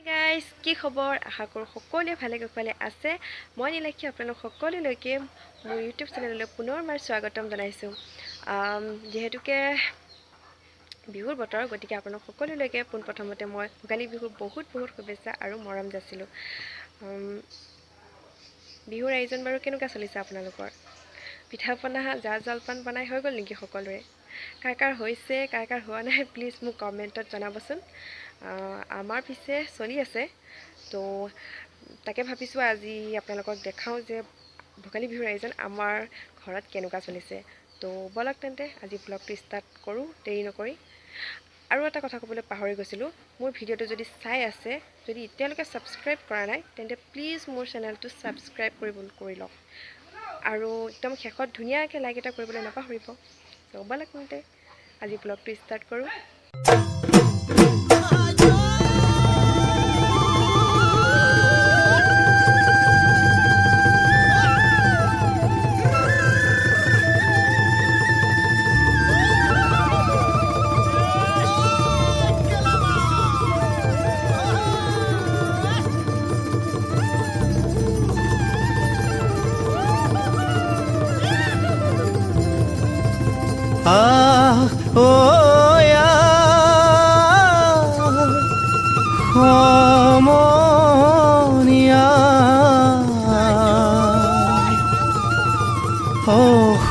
Guys, কি খবৰ? আশা কৰোঁ সকলোৱে ভালে কুশলে আছে। মই নীলাক্ষী আপোনালোক সকলোলৈকে মোৰ ইউটিউব চেনেললৈ পুনৰবাৰ স্বাগতম জনাইছোঁ। যিহেতুকে বিহুৰ বতৰ, গতিকে আপোনালোক সকলোলৈকে পোনপ্ৰথমতে মই ভোগালী বিহুৰ বহুত বহুত শুভেচ্ছা আৰু মৰম যাচিলোঁ। বিহুৰ আয়োজন বাৰু কেনেকুৱা চলিছে আপোনালোকৰ? পিঠা পনা, জা জলপান বনাই হৈ গ'ল নেকি সকলোৰে? কাৰ কাৰ হৈছে, কাৰ কাৰ হোৱা নাই, প্লিজ মোক কমেণ্টত জনাবচোন। আমাৰ পিছে চলি আছে। তো তাকে ভাবিছোঁ আজি আপোনালোকক দেখাওঁ যে ভোগালী বিহুৰ আয়োজন আমাৰ ঘৰত কেনেকুৱা চলিছে। তো ব'লক তেন্তে আজি ব্লগটো ষ্টাৰ্ট কৰোঁ দেৰি নকৰি। আৰু এটা কথা ক'বলৈ পাহৰি গৈছিলোঁ, মোৰ ভিডিঅ'টো যদি চাই আছে, যদি এতিয়ালৈকে ছাবস্ক্ৰাইব কৰা নাই, তেন্তে প্লিজ মোৰ চেনেলটো ছাবস্ক্ৰাইব কৰি লওক আৰু একদম শেষত ধুনীয়াকৈ লাইক এটা কৰিবলৈ নাপাহৰিব। তো ব'লক তেন্তে আজি ব্লগটো ষ্টাৰ্ট কৰোঁ।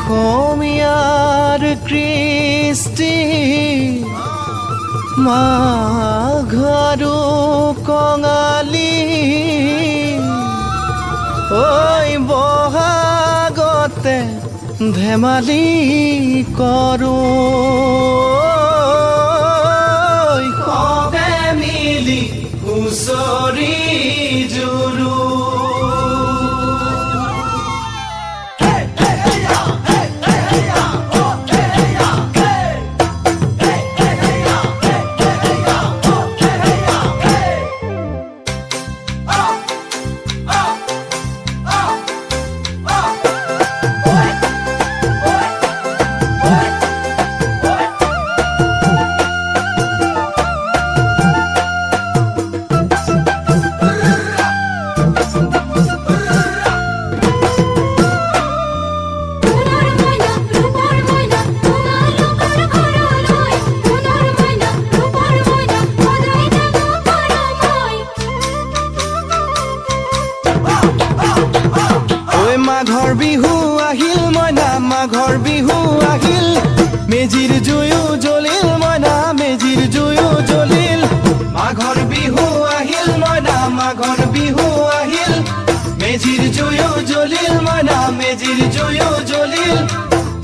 অসমীয়াৰ কৃষ্টি মাঘৰো কঙালী, ঐ বহাগতে ধেমালি কৰোঁ, সবে মিলি হুঁচৰি জোৰো। মাঘৰ বিহু আহিল মইনা, মাঘৰ বিহু আহিল, মেজিৰ জুয়ো জ্বলিল মইনা, মেজিৰ জুয়ো জ্বলিল। মাঘৰ বিহু আহিল মইনা, মাঘৰ বিহু আহিল, মেজিৰ জুয়ো জ্বলিল মইনা, মেজিৰ জুয়ো জ্বলিল।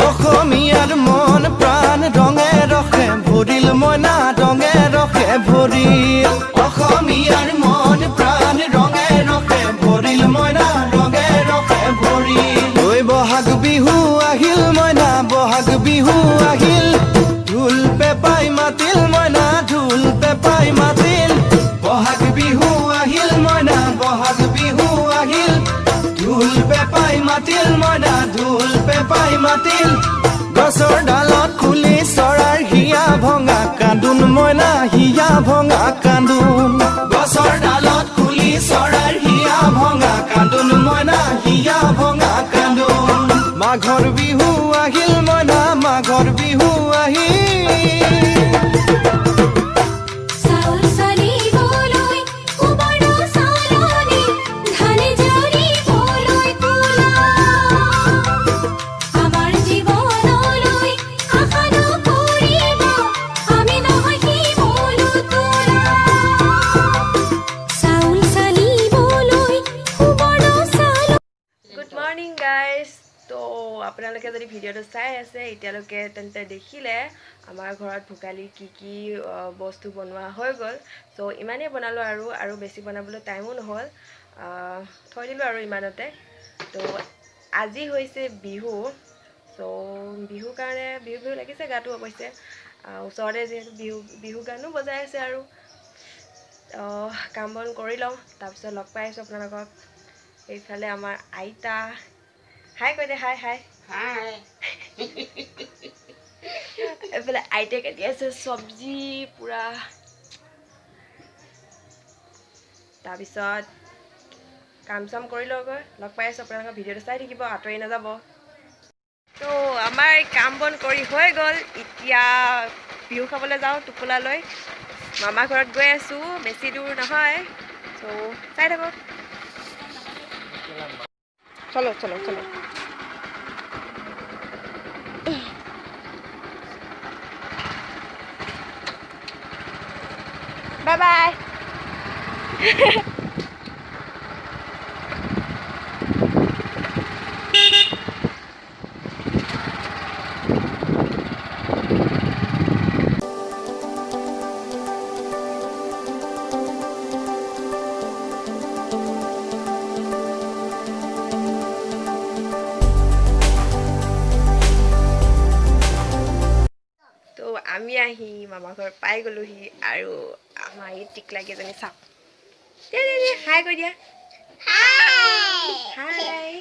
অসমীয়াৰ মন প্ৰাণ ৰঙে ৰসে ভৰিল মইনা, ৰঙে ৰসে ভৰিল। অসমীয়াৰ মন প্ৰাণ ৰঙে ৰসে ভৰিল মইনা, ৰঙে ৰসে ভৰিল। ঐ বহাগ বিহু আহিল মইনা, বহাগ বিহু আহিল, ঢোল পেপাই মাতিল মইনা, ঢোল পেপাই মাতিল। বহাগ বিহু আহিল মইনা, বহাগ বিহু আহিল, ঢোল পেপাই মাতিল মইনা, ঢোল পেপাই মাতিল। গছৰ ডালত খুলি চৰাইৰ হিয়া ভঙা কান্দোন মইনা, হিয়া ভঙা কান্দোন। গছৰ ডালত খুলি চৰাইৰ হিয়া ভঙা কান্দোন মইনা, হিয়া ভঙা কান্দোন। মাঘৰ বিহু আহিল মইনা, মাঘৰ বিহু আহিল। চাউল চালিবলৈ সুবৰ্ণ চালনী, ধান জাৰিবলৈ কুলা। আমাৰ জীৱনলৈ আশা নকৰিব, আমি নহয় শিমলু তোলা। চাউল চালিবলৈ সুবৰ্ণ চালনী। Good morning guys. তো আপোনালোকে যদি ভিডিঅ'টো চাই আছে এতিয়ালৈকে, তেন্তে দেখিলে আমাৰ ঘৰত ভোগালীৰ কি কি বস্তু বনোৱা হৈ গ'ল। চ' ইমানেই বনালোঁ আৰু আৰু বেছি বনাবলৈ টাইমো নহ'ল, থৈ দিলোঁ আৰু ইমানতে। তো আজি হৈছে বিহু। চ' বিহুৰ কাৰণে বিহু বিহু লাগিছে গাটো অৱশ্যে। ওচৰতে যিহেতু বিহু বিহু গানো বজাই আছে আৰু কাম বন কৰি লওঁ, তাৰপিছত লগ পাই আছোঁ আপোনালোকক। এইফালে আমাৰ আইতা, হাই কৈ দে, হাই হাই। হাই। এইফালে আইতাই কাটি আছে চব্জি পূৰা। তাৰপিছত কাম চাম কৰি লওঁগৈ। লগ পাই আছোঁ, আপোনালোকৰ ভিডিঅ'টো চাই থাকিব, আঁতৰি নাযাব। তো আমাৰ কাম বন কৰি হৈ গ'ল, এতিয়া বিহু খাবলৈ যাওঁ টোপোলা লৈ। মামা ঘৰত গৈ আছোঁ, বেছি দূৰ নহয়। ত' চাই থাকক। চলো চলো চলো। Bye bye. তো আমি আহি মামা ঘৰ পাই গ'লোহি আৰু আমাৰ এই টিকলা কেইজনী চাওক। হাই কৈ দিয়া। হাই।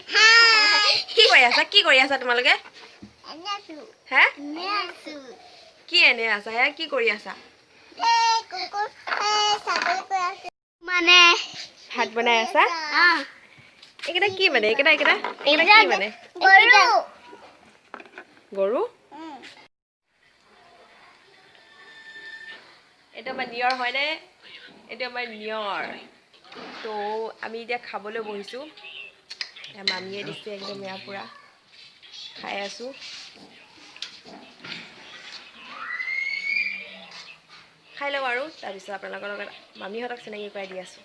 কি কৰি আছা? কি কৰি আছা তোমালোকে? হে, কি এনে আছা? হে, কি কৰি আছা? মানে ভাত বনাই আছা? এইকেইটা কি মানে? এইকেইটা এইকেইটা এইকেইটা কি মানে? গৰু। এইটো আমাৰ নিয়ৰ হয়নে? এইটো আমাৰ নিয়ৰ। তো আমি এতিয়া খাবলৈ বহিছোঁ। মামীয়ে দিছে একদম এয়া পূৰা খাই আছোঁ। খাই লওঁ আৰু তাৰপিছত আপোনালোকৰ লগত মামীহঁতক চিনাকি কৰাই দি আছোঁ।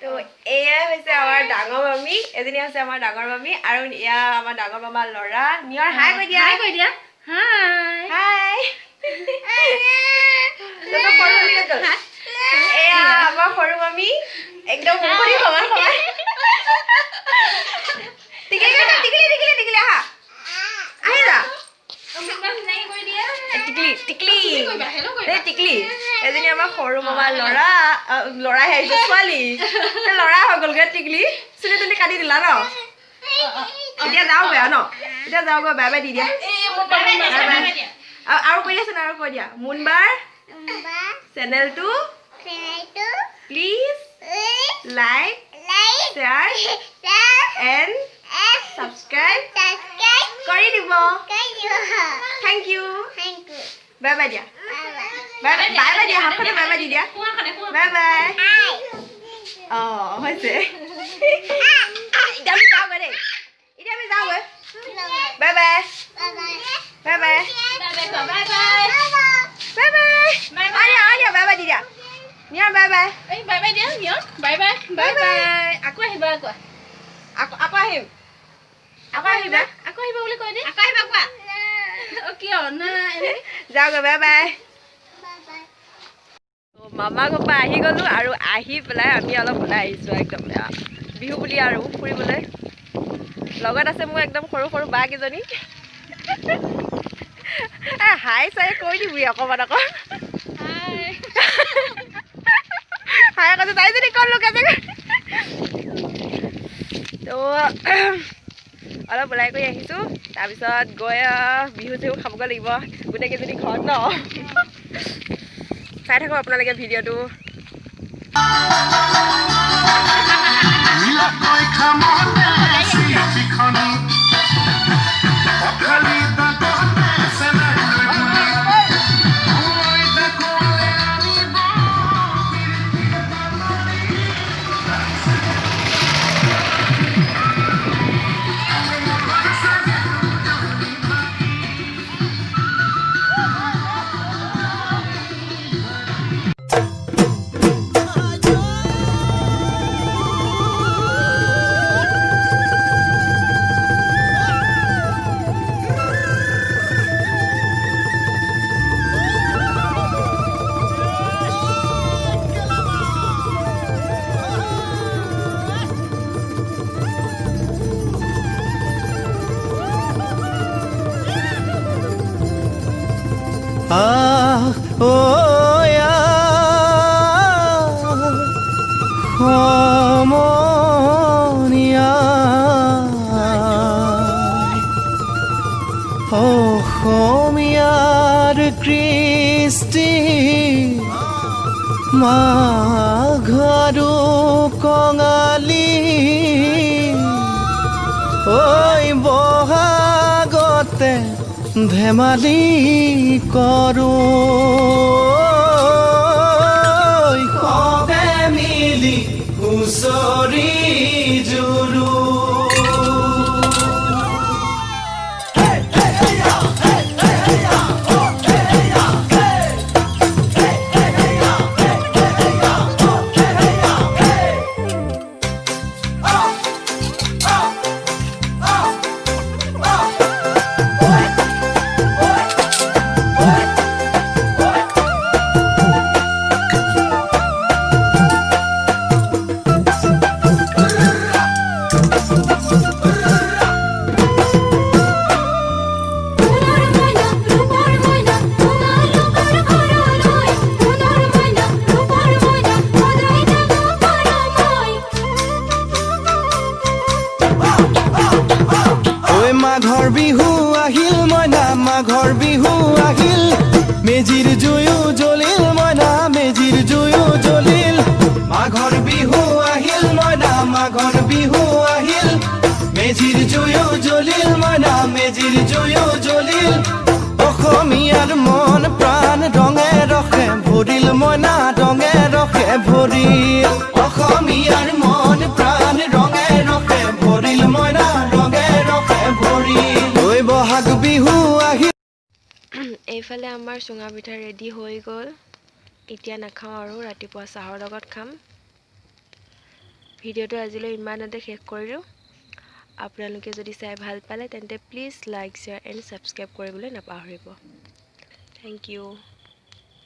তো এয়াই হৈছে আমাৰ ডাঙৰ মামী, এজনী আছে আমাৰ ডাঙৰ মামী আৰু এয়া আমাৰ ডাঙৰ মামাৰ ল'ৰা নিয়ৰ। হাই কৈ দিয়া। হাই কৈ দিয়া। হাই হাই। এয়া আমাৰ সৰু মামী, একদম মুখনি সমান সমান। টিকলি টিকলি টিকলি টিকলি, আহা আহি যা। টিকলি টিকলি এই টিকলি এজনী আমাৰ সৰু মামাৰ ল'ৰা, ল'ৰাহে আহিছে, ছোৱালী ল'ৰা হৈ গ'লগৈ। টিকলি চুলি তুলি কাটি দিলা ন? এতিয়া যাওঁগৈ আৰু ন? এতিয়া যাওঁগৈ, বাই বাই দি দিয়া। আৰু কৈ দিয়াচোন, আৰু কৈ দিয়া। মুনবাৰ চেনেলটো please like, share and subscribe কৰি দিব। Thank you. Bye bye দিয়া। বাই বাই বাই দিয়া। হাতখনে বাই বাই দি দিয়া। Bye bye. অঁ, হৈছে। এতিয়া আমি যাওঁগৈ দেই, এতিয়া আমি যাওঁগৈ। Bye bye bye bye bye bye. দিয়া বাই বাই দি দিয়া। নিয়ৰ বাই বাই। বাই বাই দিয়া নিয়ৰ। Bye bye bye bye. আকৌ আহিবা, আকৌ আকৌ আকৌ আহিম, আকৌ আহিবা, আকৌ আহিবা বুলি কৈ দিয়া। আকৌ আহিবা কোৱা। অ, কিয় না যাওঁগৈ। Bye bye. মামা ঘৰৰ পৰা আহি গ'লোঁ আৰু আহি পেলাই আমি অলপ ওলাই আহিছোঁ একদম বিহু বুলি আৰু ফুৰিবলৈ। লগত আছে মোৰ একদম সৰু সৰু বা কেইজনী। হাই চাই কৈ দিবি অকণমান আকৌ। হাই কৈছে তাই যদি ক'ত লুকাইছে। তো অলপ ওলাই কৰি আহিছোঁ, তাৰপিছত গৈ বিহু চিহু খাবগৈ লাগিব গোটেইকেইজনী ঘৰত ন। চাই থাকক আপোনালোকে ভিডিঅ'টো। Ah, oh, yeah, Homonia, oh, Homiar Christi, মাঘ আৰু কঙালী ঐ বহাগতে ধেমালি কৰোঁ সবে মিলি হুঁচৰি জুৰো। সোণৰ মইনা ৰূপৰ মইনা তোমালোকৰ ঘৰলৈ, সোণৰ মইনা ৰূপৰ মইনা সদায় যাব পাৰোঁ মই। ঐ মাঘৰ বিহু আহিল মইনা, মাঘৰ বিহু আহিল, মেজিৰ জুয়ো জ্বলিল মইনা, মেজিৰ জুয়ো জ্বলিল। মাঘৰ বিহু আহিল মইনা, মাঘৰ বিহু আহিল, মেজিৰ জুয়ো জ্বলিল মইনা, মেজিৰ জুয়ো জ্বলিল। অসমীয়াৰ মন প্ৰাণ ৰঙে ৰসে ভৰিল মইনা, ৰঙে ৰসে ভৰিল। অসমীয়াৰ মন প্ৰাণ ৰঙে ৰসে ভৰিল মইনা, ৰঙে ৰসে ভৰিল। ঐ বহাগ বিহু আহিল। এইফালে আমাৰ চুঙা পিঠা ৰেডি হৈ গ'ল। এতিয়া নাখাওঁ আৰু, ৰাতিপুৱা চাহৰ লগত খাম। ভিডিঅ'টো আজিলৈ ইমানতে শেষ কৰিলোঁ। আপোনালোকে যদি চাই ভাল পালে, তেন্তে please like, share and subscribe কৰিবলৈ নাপাহৰিব। Thank you.